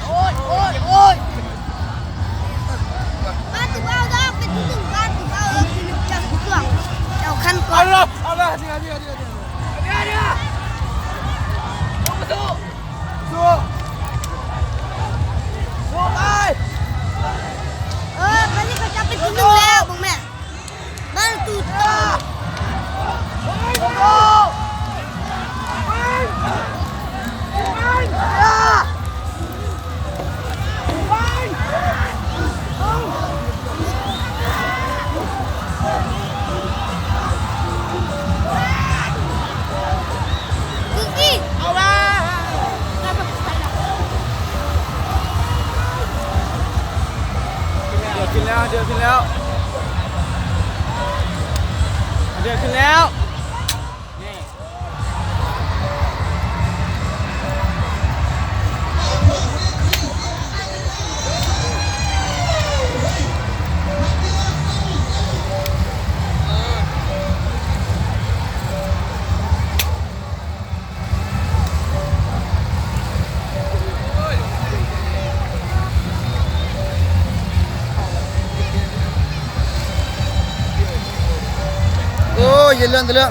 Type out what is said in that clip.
ໂອ້ຍ ໂອ້ຍ ໂອ້ຍ ປະຕູເອົາເດີ ເປັນທີ່ໜຶ່ງ ປະຕູເອົາເດີ ທີ່ໜຶ່ງ ຈັບຊ່ວງ ເຈົ້າຄັນກ່ອນ ເອົາລະ ເອົາລະ ເດີ ເດີ ເດີ ເດີ ເດີ ເດີ ສູ້ ສູ້ ໄປ ເອີ ບາດນີ້ເຂົາຈັບເປັນທີ່ໜຶ່ງແລ້ວ ເບິ່ງແມ່. ເດືອດຂຶ້ນແລ້ວ ເດືອດຂຶ້ນແລ້ວ ເດືອດຂຶ້ນແລ້ວ. ໂອ້ຍ ເຢັນເລື່ອງ ເຢັນເລື່ອງ.